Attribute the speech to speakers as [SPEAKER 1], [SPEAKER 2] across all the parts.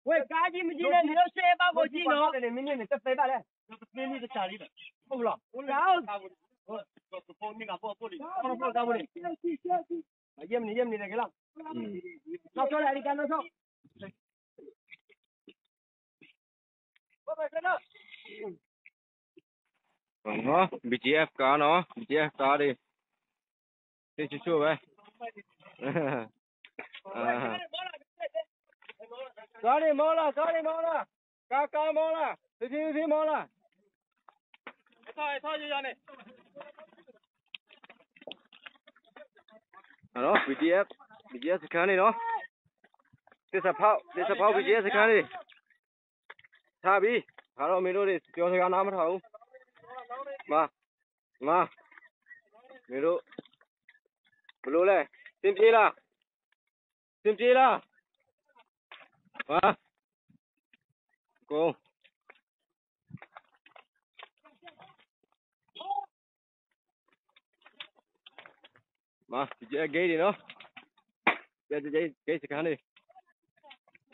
[SPEAKER 1] 喂，赶紧进来，你要先把我进了。
[SPEAKER 2] နော် BGF ကားနော် BGF ကားတွေသိချွတ်ပဲအာကားတွေမောလာကားတွေမောလာကားကားမောလာဖြည်းဖြည်းဖြည်းမောလာနော် BGF BGF စခန်းနေနော်သစ္စာဖောက်သစ္စာဖောက် BGF စခန်းနေထားပြီဒါတော့မင်းတို့တွေပြောစကားနားမထောင်ဘူးမမမင်းတို့ဘလို့လဲစင်ပြေလားစင်ပြေလားဟာကိုမဒီဂိတ်တွေနော်ကြကြဂိတ်စခန်းနေ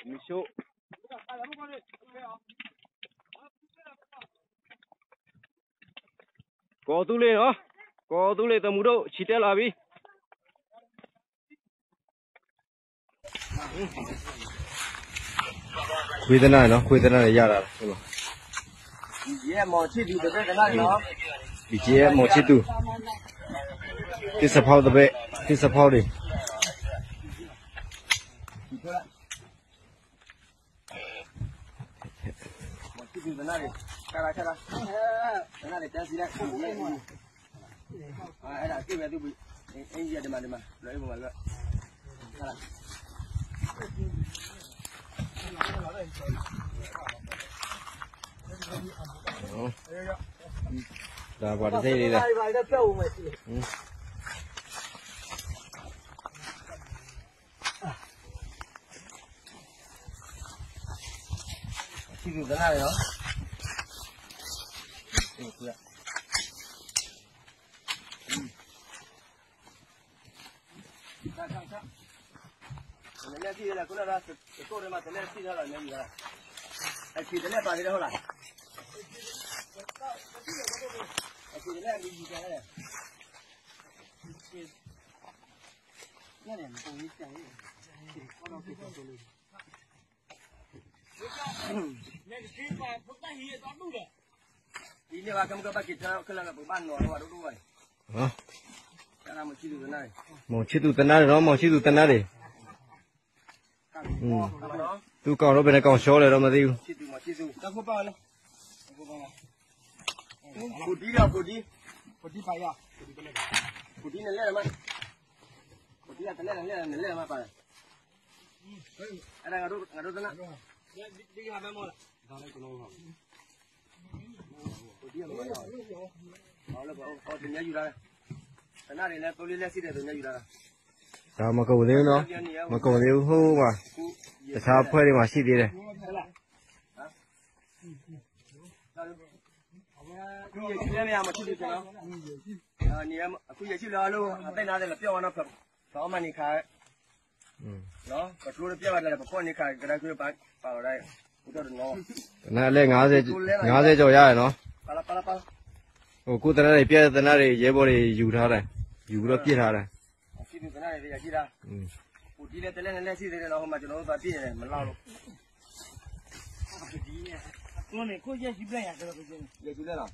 [SPEAKER 2] မရှို့ ကောသူလေးနော်ကောသူလေးတမှုတို့ခြိတက်လာပြီခွေးသနာနော်ခွေးသနာရတာဟုတ်လား
[SPEAKER 1] ရဲမော်ချစ်သူတပည့်ကနာနော်
[SPEAKER 2] ဒီကျဲမော်ချစ်သူသစ္စာဖောက်တပည့်သစ္စာဖောက်တွေ
[SPEAKER 1] မော်ချစ်သူကနာလေခါလာခါလာကနာလေတန်းစီလိုက်အဲ့ဒါကြည့်မယ်သူအင်းကြီးဒီမှာဒီမှာလွယ်ပုံမှာလွယ်ခါလာ
[SPEAKER 2] နော်ဒါပါတစ်စိတ်လေးလား
[SPEAKER 1] ဘာလဲပြောက်ဦးမယ်စီချစ်သူကနာလေနော်ဟုတ်ကဲ့နည်းနည်းစီရလားခုနကကိုယ်ထဲမှာနည်းနည်းစီထားတာနည်းနည်းလားအချီတည်းပါနေတယ်ဟုတ်လားအချီတည်းဒီကြီးကြတယ်
[SPEAKER 3] 那两个东西讲一，我到非常多了。
[SPEAKER 1] ဒီနေ့ကကမ္ကပကိတခလကပပန်နော်တော့တို့တို့
[SPEAKER 2] နော်
[SPEAKER 1] ကနာမချီသူနာ
[SPEAKER 2] မောင်ချစ်သူတနာတယ်နော်မောင်ချစ်သူတနာတယ်อืมသူကောင်တော့ဘယ်နဲ့ကောင်ရှောလဲတော့မသိဘူး
[SPEAKER 1] ချီသူမချီသူတခုပါလားတခုပါလားကိုဒီတော့ကိုဒီ
[SPEAKER 3] 我地白呀，
[SPEAKER 1] ကိုဒီနဲ့လဲမကိုဒီကတလဲလဲလဲလဲမပါလားအဲ့ဒါငါတို့ငါတို့တနာ
[SPEAKER 3] ဒီဟာမမောလား
[SPEAKER 1] ဒါလည်းကျွန်တော်ပါကိုဒီကမရဟောလည်းဟောတင်ရယူလာတနာတွေလည်းတိုးလေးလက်ရှိတယ်တင်ရယူလာ
[SPEAKER 2] ဒါမကုန်သေးဘူးနော်မကုန်သေးဘူးဟိုးပါ
[SPEAKER 1] ကို
[SPEAKER 2] တခြားဖွဲ့တွေမှာရှိသေးတယ်
[SPEAKER 1] ခုရရှိလဲမချစ်သူကျွန်တော်အာနေအခုရရှိလာလို့အသိနာတယ်ပြောင်းတော့ဖောင်းမနေခါ
[SPEAKER 2] อืม
[SPEAKER 1] နော်ပထလို့ပြပါတယ်ပကောနေခါကြရခွေပါပါလိုက်ဘုတော်နော်
[SPEAKER 2] တနာလဲ90 90ကျော်ရရနော်
[SPEAKER 1] ပါလာပါလာပါ
[SPEAKER 2] ဟိုကိုတနာတွေပြက်တနာတွေရဲဘော်တွေယူထားတယ်ယူပြီးတော့ပြစ်ထားတယ်
[SPEAKER 1] ရှိသူကနာရရှိတာ
[SPEAKER 2] อืม
[SPEAKER 1] ဟိုဒီလေတလဲနဲ့ရှိသေးတယ်နော်ဟိုမှာကျွန်တော်တို့သာပြည့်နေတယ်မလောက်လို့
[SPEAKER 3] 我呢，过节去不来呀，这个不行。
[SPEAKER 1] ရရှိလဲလား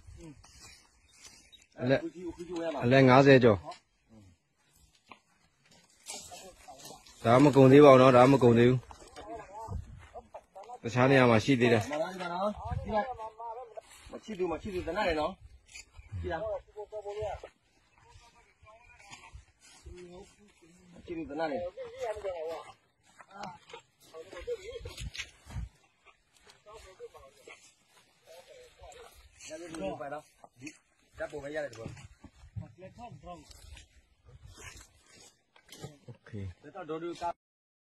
[SPEAKER 2] အလဲ
[SPEAKER 1] ခုကြီးခုကြီးဝဲမှာ
[SPEAKER 2] အလဲ90ကျော်ဒါမကုန်သေးပါဘူးနော်ဒါမကုန်သေးဘူးတခြားနေရာမှာရှိသေးတယ်
[SPEAKER 1] မလားဒီမှာနော်ဒီမှာမရှိသူမရှိသူတနာတယ်နော်ကြည့်လားမရှိသူတနာတယ် ရပြီလို့ပါတော့ဒီဓာတ်ပုံပဲရတယ်ဒီကော
[SPEAKER 3] 来看不着。
[SPEAKER 2] Okay.
[SPEAKER 1] တော်တော်က